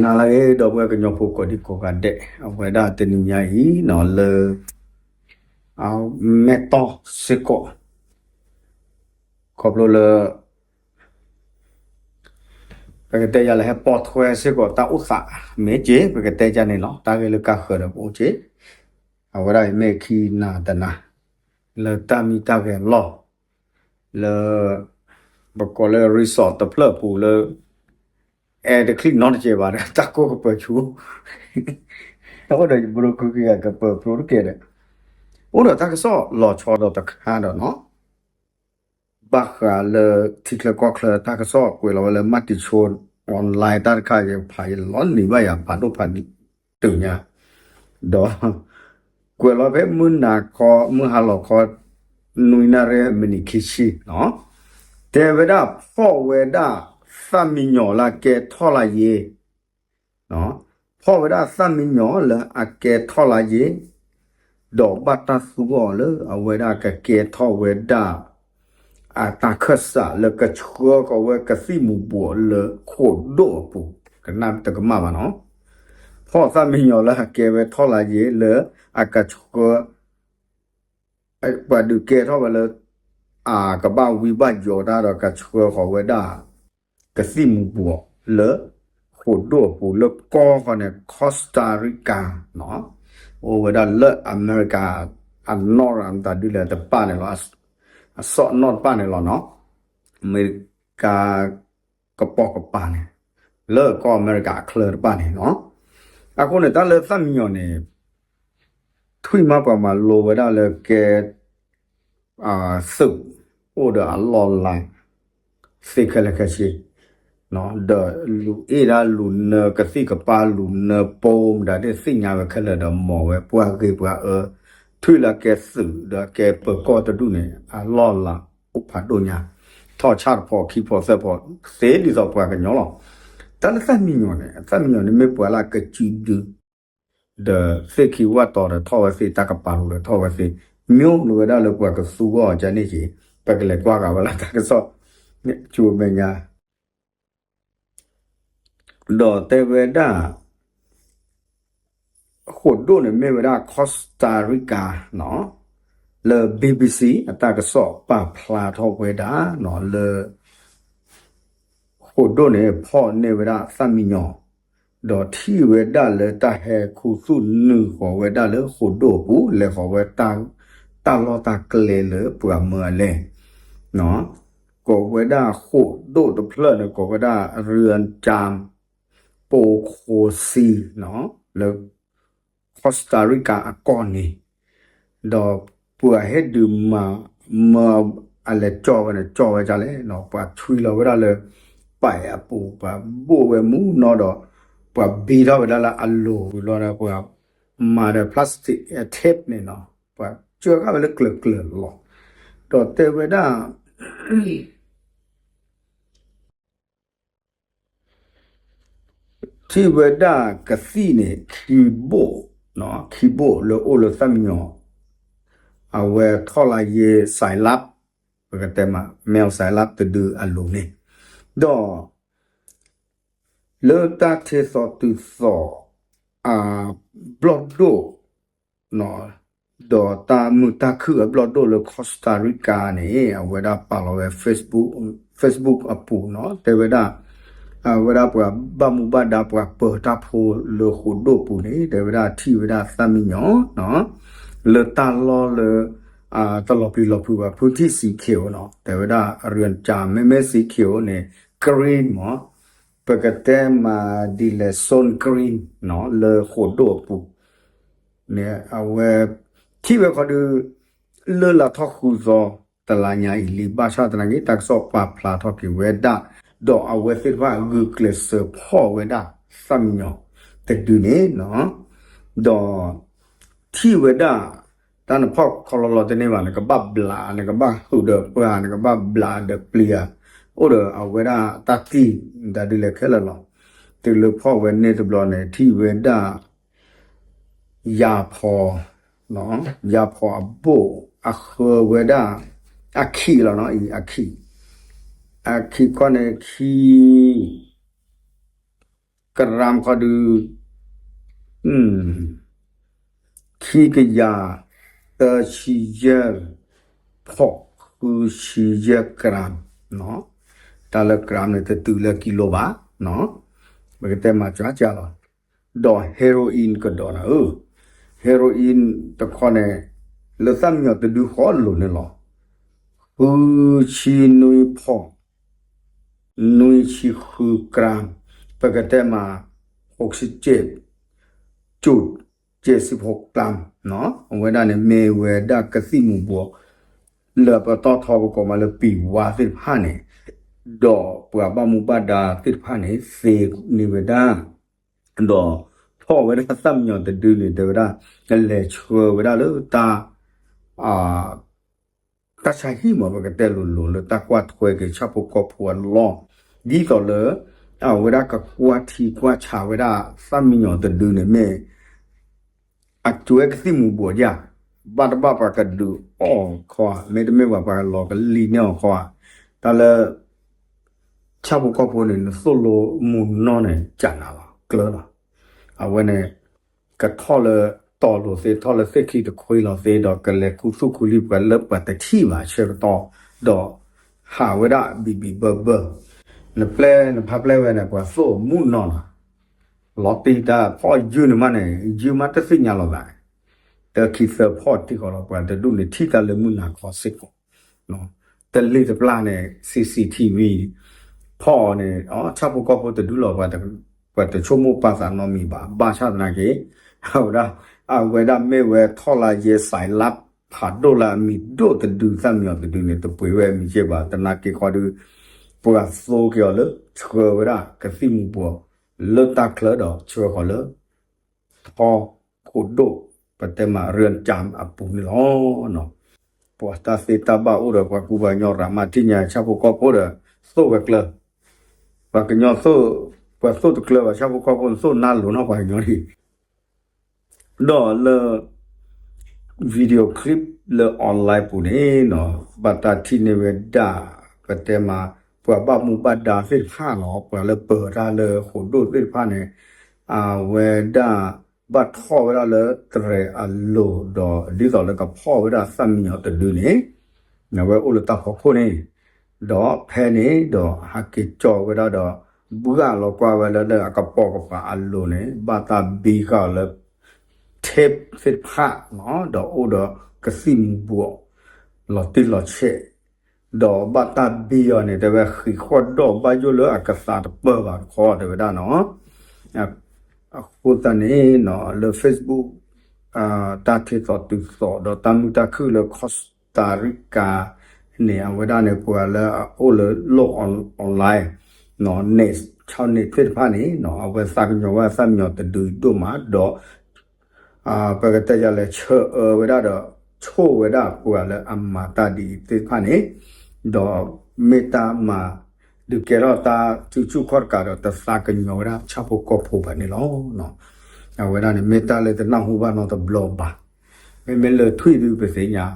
နၤလၢအဂ့ၤ ဒီပုၢ်ဝဲၢ်ကညီဖိကိးဒံကိးဂၤဒဲး, အဝဲဒၣ်တနံၤညါအံၤနီၤ လၢ မဲၢ်တီၢ်စ့ၢ်ကီး ခီဖျိလၢ ပကတဲယၤလၢဟဲပိာ်ထွဲစ့ၢ်ကီးတၢ်အိၣ်သး မ့ၢ်က့ ပကတဲယၤန့ၣ်လီၤ. တၢ်ဂ့ၢ်လၢကါဃၢၤဒီးပအိၣ်က့ အဝဲဒၣ်အံၤမ့ၢ်ခံနၤတနၤ လၢတၢ်မံတၢ်ဂဲၤလီၢ် လၢ ပကိးလၢ resort တဖျၢၣ်အပူၤလၢ အဲၣ်တချံၣ်နီတစဲးဘၣ်ဒီး တၢ်ကိၢ်ကပၢၤဆူ တၢ်အိၣ်ဒီးယဘျိခုက့ၤကပၢၤဖျိတက့ၢ်ဒီး အိၣ်ဒီးတၢ်ကစီၣ်လီၤဆီဒီးတခါဒီးနီၤ ဘၣ်ဃးလၢထံချၢကီၢ်ချၢတၢ်ကစီၣ်ကွဲးလီၤဝဲလၢ မၢ်တံၤဆိ online တၢ်တခါ ယဖးယလီၤနံၤဘၣ်ယၤဖးဒိၣ်ဖးဒိၣ်တုၤညါ ဒီး ကွဲးလီၤဖဲမုၢ်နၤခီ မုၢ်ဟါလီၤခီ နွံနၣ်ရံၣ်မံးနံးခံဆံနီၤ တဲဝဲဒၣ်ဖီၣ်ဝဲဒၣ် သၣ်မံညီၤလၢအကဲထီၣ်လၢယ့ၤ ဖီၣ်ဝဲဒၣ်သၣ်မံညီၤလၢအကဲထီၣ်လၢယ့ၤ ဒီးဘၣ်တၢ်သူအီၤလၢအဝဲဒၣ်ကကဲထီၣ်ဝဲဒၣ် အတၢ်ခၢၣ်စးလၢကဆှၢဃီၤဝဲကသံၣ်မူၤဘှီးလၢဃိာ်ဒိၣ်အပူၤ ကနၣ်တကမၣ်ဘၣ်နီၤ ဖီၣ်သၣ်မံညီၤလၢအကဲဝဲထီၣ်လၢယ့ၤ လၢအကဆှၢ ပှၤဒုးကဲထီၣ်ဝဲလၢ အကဘၣ်ဝံဘၣ်ယိးတၢ်ဒီးကဆှၢဃီၤဝဲဒၣ် ကသံၣ်မူၤဘှီးလၢ ဃိာ်ဒိၣ်အပူၤလၢကီၢ်ဃီန့ၣ် Costa Rica နီၤ အိၣ်ဝဲဒၣ်လၢအမဲရကၤ အနီၢ်ရၤမတၤဒုလဲၣ်တပၣ်န့ၣ်လီၤ အစီၣ်အနီၢ်တပၣ်န့ၣ်လီၤနီၤ အမဲရကၤ ကပိာ်ကပၤန့ၣ် လၢကီၢ်အမဲရကၤအချၢတပၣ်န့ၣ်နီၤ အဃိန့ၣ် တၢ်လၢသၣ်မံညီၤန့ၣ် ထွံၣ်မးပှၤမၤလိဝဲဒၣ်လၢကဲ သုး အိၣ်ဒီးအလီၢ်လၤ သ့ခဲလၢာ်ခဲဆ့ ဒီးလူၤအ့ၣ်ဒၣ်လူၤနၢကသံၣ်ကပၤလူၤနၢပိမတၤဒ်သ့ၣ်ညါဝဲခဲလၢာ်ဒီးမီၤဝဲပှၤဂ့ၤပှၤအၢ ထွံၣ်လၢကဲသုးဒီးကဲပၢၤကီၢ်တဒူၣ်န့ၣ် အလီၢ်လၤအိၣ်ဖးဒိၣ်ညါ ထီၣ်ဆၣ်တဖီခံဖီသၢဖီ သ့ဒ်သိးပှၤကညီလီၤ. တၢ်လၢသၣ်မံညီၤန့ၣ် သၣ်မံညီၤန့ၣ်မ့ၢ်ပှၤလၢအကစုဒု ဒီးသ့ၣ်ခံဝၣ်တီၤဒီးထီၣ်ဝဲသ့ၣ် တၢ်ကပၤလိၤဒီးထီၣ်ဝဲသ့ၣ် မ့ၢ်အိၣ်ဝဲဒၣ်လၢပှၤကသူအီၤကန့ၣ်က့ၤ ပကလဲၤကွၢ်ဂၤဝဲလၢတၢ်ကစီၣ် ဆူမဲာ်ညါ ဒီးတဲဝဲဒၣ် ဃိာ်ဒိၣ်န့ၣ်မ့ၢ်ဝဲဒၣ် Costa Rica နီၤ လၢ BBC အတၢ်ကစီၣ်ပာ်ဖျါထီၣ်ဝဲဒၣ်နီၤ လၢ ဃိာ်ဒိၣ်န့ၣ် ဖီၣ်န့ၢ်ဝဲဒၣ်သၣ်မံညီၤ ဒီးထံၣ်ဝဲဒၣ်လၢတၢ်ဟဲခူသူၣ်နုာ်ဃီၤဝဲဒၣ်လၢဃိာ်ဒိၣ်အပူၤ လဲၤဃီၤဝဲ တၢ်လီၢ်တၢ်ကျဲလၢပှၤမၢအလဲၣ် ကိးဝဲဒၣ်ဃိာ်ဒိၣ်တဖျၢၣ်န့ၣ် ကိးဝဲဒၣ် Río Grande ပိၢ်ခိစံ လၢ Costa Rica အကီၢ်န့ၣ် ဒီးပှၤဟဲဒုးမၤ မၢအလဲၤကၠီဝဲန့ၣ် ကၠီဝဲဒ်လဲၣ်နီၤ ပှၤဆွံလီၤဝဲဒၣ်လၢ ပာ်အပူၤ ပှၤဘိၣ်ဝဲမူနီၤဒီး ပှၤဘံထီၣ်ဝဲဒၣ်လၢအလိၤလီၤဒီး ပှၤမၤဒီး plastic tape န့ၣ်နီၤ ပှၤကၢဃာ်ဝဲလၢကျၢၤကျၢၤလီၤ. ဒီးတဲဝဲဒၣ် ထံၣ်ဝဲဒၣ်ကသံၣ်န့ၣ် ခံဘိၣ်, ခံဘိၣ်လၢအိၣ်လၢသၣ်မံညီၤ, အဝဲထီၣ်လၢယ့ စဲးလးပ်, ပကတဲမး မဲၢ်စဲးလးပ်တဒုအလိၤန့ၣ်, ဒီး လၢတၢ်ထဲသိးတုၤသိး အဘျီၣ်ဒိၣ် ဒီးတၢ်မုာ်တၢ်ခုၣ်အဘျီၣ်ဒိၣ်လၢ Costa Rica န့ၣ် အဝဲဒၣ်ပာ်လီၤဝဲ Facebook အပူၤနီၤ, တဲဝဲဒၣ် အဝဲဒၣ်ပှၤဘၣ်မူဘၣ်ဒါ ပှၤပၢၤတၢ်ဖိလၢဃိာ်ဒိၣ်ပူၤန့ၣ် တဲဝဲဒၣ်ထံၣ်ဝဲဒၣ်သၣ်မံညီၤ လၢတၢ်လီၢ်လၢ တလီၤပျံၤလီၤဖုးဘၣ် ဖုထံၣ်စံးခ့ဧိၤနီၤ, တဲဝဲဒၣ် ရၢၢ်ကၠၤ မ့မ့ၢ်စံးခ့ဧိၤန့ၣ် green မး, ပကတဲမးဒ်လဲၣ် zone green နီၤ လၢဃိာ်ဒိၣ်အပူၤ န့ၣ် အဝဲ ထံၣ်ဝဲခီဒုး လၢလၢထီၣ်ဃုသီ တလါညါအံၤလံ, ဘၣ်ဆၣ်သနာ်က့ တၢ်ကစီၣ်ပာ်ဖျါထီၣ်က့ၤဝဲဒၣ်, ဒီးအဝဲသ့ၣ်တဖၣ်ဂုာ်ကျဲးစၢးဖီၣ်ဝဲဒၣ် သၣ်မံညီၤ တဒုန့ၣ်နီၤ, ဒီး ထံၣ်ဝဲဒၣ် တၢ်နဖီၣ်ခီလီၤလီၤတန့ၢ်ဘၣ် နကဘၣ်ဘျး နကဘၣ်ဟုးဒီးပှၤ နကဘၣ်ဘျးဒီးပျံၤဧါ, အိၣ်ဒီးအဝဲဒၣ်တၢ်တံၢ် တၢ်ဒ်လဲၣ်ခဲလၢာ်လီၤ. တုၤလၢဖီၣ်ဝဲန့ၣ်တဘျီန့ၣ် ထံၣ်ဝဲဒၣ် ယၤဖီ, ယၤဖီအဘိၣ် အဃၢဝဲဒၣ် အခံးလီၤနီၤ, အံၤအခံး, အခံးခီန့ၣ် ခံ ကရၣ်ခီဒုး ခံကယၤ သၢဆံယဲၢ် ဖီၣ် ဃုဆံယဲၢ် gram တၢ်လၢ gram န့ၣ် တတုၤလၢ kilo ဘၣ်, ပကတဲမၤကၠီကၢ်လီၤ. ဒီး heroin ကဒီးနၤဧၢ, heroin တခီန့ၣ် လၢသၣ်မံယီၤတဒုဃီလိၤန့ၣ်လီၤ. ဃုဆံနွံဖီၣ် နွံဆံဃု gram, ပကတဲမး ဟိးဆံကဲး ကၠိၣ် ကဲးစံဖိ gram အဝဲဒၣ်န့ၣ် မ့ၢ်ဝဲဒၣ်ကသံၣ်မူၤဘှီး လၢပတီၢ်ထီပကိးမးလၢ ပံၤဝါသ့ၣ်တဖၣ်န့ၣ်, ဒီးပှၤဘၣ်မူဘၣ်ဒါသ့ၣ်တဖၣ်န့ၣ် သ့န့ၢ်ဝဲဒၣ်, ဒီးထီၣ်ဝဲဒၣ်သၣ်မံယီၤတဒုန့ၣ် တဲဝဲဒၣ် ကလဲၤဆှၢဝဲဒၣ်လၢတၢ် တၢ်ဆါဟံၣ်မး ပကတဲလိၤလိၤလၢတၢ်ကွၢ်ထွဲက့ၤဆၣ်ဖိကီၢ်ဖိအလီၢ်, ဒ်သိးလၢ အဝဲဒၣ်ကကွၢ်ထံကွၢ်ဆးဝဲဒၣ်သၣ်မံယီၤတဒုန့ၣ်မ့ၢ် အကွဲကသံၣ်မူၤဘှီးဧါ, ဘၣ်တဘၣ်ပှၤကဒုးအီၣ်ခီဧါ, မ့တမ့ၢ်ဘၣ်ပှၤလီၤကလံၣ်န့ၢ်အီၤခီဧါ, တၢ်လၢ ဆၣ်ဖိကီၢ်ဖိန့ၣ် နသိၣ်လိမူနီၢ်န့ၣ် ကနၤလီၤ ကျၢၤလီၤ. အဝဲန့ၣ် ကထီၣ်လၢတီၤလိၤသ့ ထီၣ်လၢသ့ၣ်ခံတခွ့လီၤသ့ ဒီးကလဲၤခူသူၣ်ခူလံၤပှၤလၢပှၤတထံၣ်ဘၣ်ဆၢကတီၢ်, ဒီးဟးဝဲဒၣ်ဘံၣ်ဘံၣ်ဘၢဘၢ, နပျဲနဖးပျဲဝဲန့ၣ် ပှၤသိၣ်မူနီၢ်လီၤ. လီၤတံၢ်တၢ်ဖီၣ်ယုၢ်န့ၣ်မးန့ၣ် ယုၢ်မးတသ့ၣ်ညါလီၤသး, တၢ်ခံသၢဖီၣ်တံၢ်ဃီလီၤ ပှၤတဒူၣ်န့ၣ်ထံၣ်တၢ်လၢမုၢ်နၤခီစ့ၢ်ကီး တလံၤတပျၢ်န့ၣ် CCTV ဖီၣ်အီၤန့ၣ် ဆၣ်ဖိကီၢ်ဖိတဒူၣ်လီၤ, ပှၤတဆိကမိၣ်ပာ်သးနီတမံၤဘၣ်, ဘၣ်ဆၣ်သနာ်က့ အဝဲဒၣ် အဝဲဒၣ်မ့ၢ်ဝဲထီၣ်လၢယဲစဲးလါဖးဒိၣ်လၢအမံၤဒိၣ်တဒု သၣ်မံယီၤတဒုန့ၣ် တပှ့ၤဝဲအမံၤကဲဘၣ်, သနာ်က့ဃီဒု ပှၤသိက့ၤအီၤလၢ ဆှၢဝဲဒၣ်ကသံၣ်မူၤဘှီး လၢတၢ်ချၢဒီးဆှၢဃီၤလၢ ထီခိၣ်ဒိၣ် ပတဲမး ရၢၢ်ကၠၢမ်အပူၤန့ၣ်လီၤ. ပှၤတၢ်သ့တၢ်ဘၣ်အိၣ်ဒီးပှၤကူပှၤကညီရးမး ထံၣ်ညါဆၣ်ဖိကီၢ်ဖိဒီး သိၣ်ဝဲကျၢၤ, ပှၤကညီသိၣ်, ပှၤသိၣ်တကျၢၤဘၣ် ဆၣ်ဖိကီၢ်ဖိသိၣ်နါလိၤနီၢ်ပှၤကညီဒံး ဒီးလၢ video clip လၢ online ပူၤန့ၣ်နီၤ ဘၣ်တၢ်ထံၣ်န့ၢ်ဝဲဒၣ် ပတဲမး ပှၤဘၣ်မူဘၣ်ဒါသ့ၣ်တဖၣ်နီၤ ပှၤလၢပၢၤတၢ်လၢဃိာ်ဒိၣ်သ့ၣ်တဖၣ်န့ၣ် အဝဲဒၣ် ဘၣ်ထီၣ်ဝဲဒၣ်လၢတြဲၤအလိၤဒီး ဒ်သိးလၢကဖီၣ်ဝဲဒၣ်သၣ်မံယီၤတဒုန့ၣ် အဝဲအိၣ်လၢတၢ်ဖီခိၣ်န့ၣ် ဒီးဖဲန့ၣ်ဒီးဟးက့ၤကၠီဝဲဒၣ်ဒီး ဘှၣ်လီၤကွၢ်ဝဲလၢလၢအကပိာ်ကပၤအလိၤန့ၣ် ဘၣ်တၢ်ဘံဃာ်အီၤလၢ tape သ့ၣ်တဖၣ်နီၤ ဒီးအိၣ်ဒီးကသံၣ်မူၤဘှီး လီၤတံၢ်လီၤဆဲး ဒီးဘၣ်တၢ်ဘံအီၤန့ၣ် တဲဝဲဃံးဃီၣ်ဒီၣ်ဘၣ်ယိၣ်လၢအကသးတပၢၢ်ဘၣ်တခီ တဲဝဲဒၣ်နီၤ အဃိသတးန့ၣ်နီၤ လၢ Facebook တၢ်ထ့သိးတုၤသိးဒီးတၢ်မုာ်တၢ်ခုၣ်လၢ Costa Rica န့ၣ် အဝဲဒၣ်န့ၣ် ပှၤလၢအအိၣ်လၢလီၢ် online နီၤ net ဆီန့ၣ်သ့ၣ်တဖၣ်န့ၣ်နီၤ အဝဲသးကညီၤဝဲသၣ်မံယီၤတဒုဒိၣ်မးဒီး ပကတဲယၤလဲၣ် ဆၢအၢဝဲဒၣ်ဒီး ဆိၣ်ဝဲဒၣ်ပှၤလၢအမၤတၢ်ဒ်အံၤသ့ၣ်တဖၣ်န့ၣ် ဒီးမ့ၢ်တၢ်မၤ ဒုးကဲထီၣ်တၢ်စုဆူၣ်ခီၣ်တကးဒီး တသးကညီၤဝဲဒၣ်ဆၣ်ဖိကီၢ်ဖိဘၣ်န့ၣ်လီၤ. အဝဲဒၣ်န့ၣ် မ့ၢ်တၢ်လၢတနၢ်ဟူဘၣ်နီတဘျီဘၣ်. မ့မ့ၢ်လၢထွံၣ်ဒုးပသ့ၣ်ညါ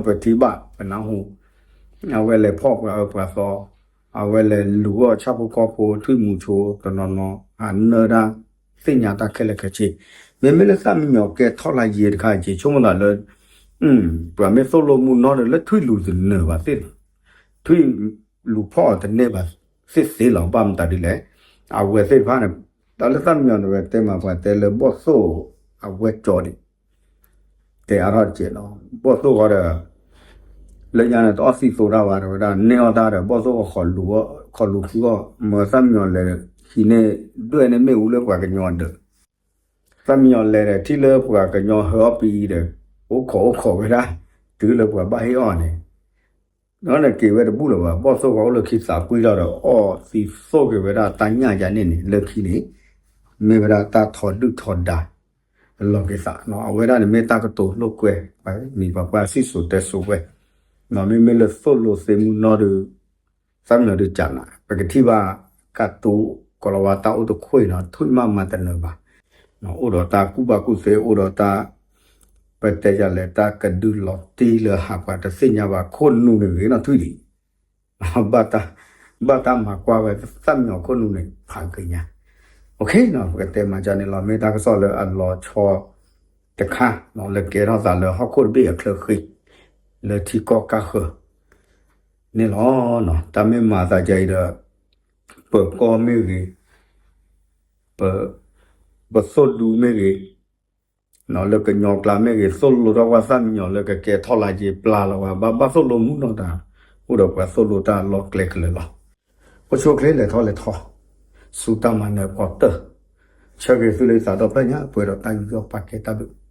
ပထံၣ်ဘၣ်ပနၢ်ဟူ အဝဲလဲၤဖီၣ်ပှၤအၢပှၤသီ အဝဲလဲၤလူၤအီၣ်ဆၣ်ဖိကီၢ်ဖိထွံၣ်မူၤဆိတနီၤနီၤ ဟးနၢတၢ်သ့ၣ်ညါတၢ်ခဲလၢာ်ခဲဆ့ မ့မ့ၢ်လၢသၣ်မံယီၤကဲထီၣ်လၢယဲတခါက့ၤ ဆိကမိၣ်သးလၢ ပှၤမ့ၢ်သိၣ်လိမူနီၢ်ဒီးလၢထွံၣ်လူၤတနၢၤဘၣ်သ့ၣ်လီၤ. ထွံၣ်လူၤဖီၣ်အီၤတန့ၢ်ဘၣ်သ့ၣ်သ့လီၤ ဘၣ်မတၤဒ်လဲၣ် အဝဲသ့ၣ်တဖၣ်န့ၣ် တၢ်လၢသၣ်မံယီၤန့ၣ်ဝဲတဲမးပှၤတဲလၢဘီၣ်သိၣ်အဝဲကၠီဒံး တဲအါထီၣ်တကဲးလီၤ. ဘီၣ်သိၣ်ဃီဒီး လၢညါန့ၣ်တအီၣ်သံသိတၢ်ဘၣ် တဲဝဲဒၣ်န့ၢ်အီၣ်တၢ်ဒီး ဘီၣ်သိၣ်ဃီ ဃီလူၤဃုအီၣ် မၢသၣ်မံယီၤလဲၤဟံးန့ၢ် ဒွဲၣ်န့ၢ်မ့ၣ်အူလၢပှၤကညီဒၢး သၣ်မံယီၤလဲၤဒီး ထံၣ်လၢပှၤကညီဟၢအီၣ်ပံအံၤဒီး အိၣ်ခိးအိၣ်ခိးဝဲဒၣ် တုၤလၢပှၤဘၣ်ဟ့ၣ်အီၣ်န့ၣ် ဒီးန့ၣ်က့ၤဝဲတဘူၣ်လၢၤဘၣ် ဘီၣ်သိၣ်ဃီအိၣ်လၢခံသးပှံၢ်ထီၣ်ဒီး အီၣ်သံသိၣ်က့ၤဝဲဒၣ်တၢ်ညၣ်ယါန့ၣ်န့ၣ် လၢခံန့ၣ် မ့ၢ်ဝဲဒၣ်တၢ်ထီဒုၣ်ထီဒါ လီၤက့ၤသး အဝဲဒၣ်န့ၣ်မ့ၢ်တၢ်ကတိၤလိာ်ကွဲ မံၤပှၤပှၢ်စံၣ်စိၤတဲစိၤဝဲ မ့မ့ၢ်လၢသိၣ်လိသ့မူနီၢ်ဒီး သၣ်မံယီၤဒုးကနၤ ပကထံၣ်ဘၣ် ကတိၤကိၤလၤဝါတၢ်အိၣ်တခိၣ်အံၤနီၤ ထွံၣ်မးမၤတနၢၤဘၣ် အိၣ်ဒီးတၢ်ကူၣ်ဘၣ်ကူၣ်သ့ အိၣ်ဒီးတၢ် ပတဲယၤလဲၣ် တၢ်ကဒုးလီၤတံၢ်လၢဟးပှၤတသ့ၣ်ညါဘၣ် ခိၣ်နူာ်န့ၣ်ဂ့ၤနီၢ်ထွံၣ်လံ ဘၣ်တၢ်မၤကွၢ်ဝဲသၣ်မံယီၤခိၣ်နူာ်န့ၣ် ဖးက့ၤညါ ပကတဲမၤကန့ၣ်လီၤ. မ့ၢ်တၢ်ကစီၣ်လၢအလီၤဆီတခါ လၢကဲထီၣ်သးလၢဟီၣ်ခိၣ်တဘ့ၣ်အချၢဃ့ လၢထံကီၢ်ကၢ်ဃၢၤန့ၣ်လီၤ. တၢ်မ့ၢ်မၤသးဒ်အံၤဒီး ပၢၤကီၢ်မ့ၢ်ဂ့ၤ, ပသိၣ်ဒူမ့ၢ်ဂ့ၤ, လၢကညီကျါမ့ၢ်ဂ့ၤ သိၣ်လိထီၣ်ပှၤသၣ်မံညီၤလၢကကဲထီၣ်လါယ့ၤပျၢ်လီၤဝဲ ဘၣ်ဘၣ်သိၣ်လိမူနီၢ်တၢ် အိၣ်ဒီးပှၤသိၣ်လိတၢ်လီၢ်ကျဲကလၢာ်လီၤ. အိၣ်ဆူၣ်အိၣ်ချ့လဲၤထီၣ်လဲၤထီ ဆူတၢ်မၤနၢၤအဖီတၢၢ်, ဆၢဂ့ၤသုလၢသးဒီဖျၢၣ်ညါ ပှဲၤဒီးတၢ်ယူးယီၣ်ပာ်ကဲတၢ်ဘျုး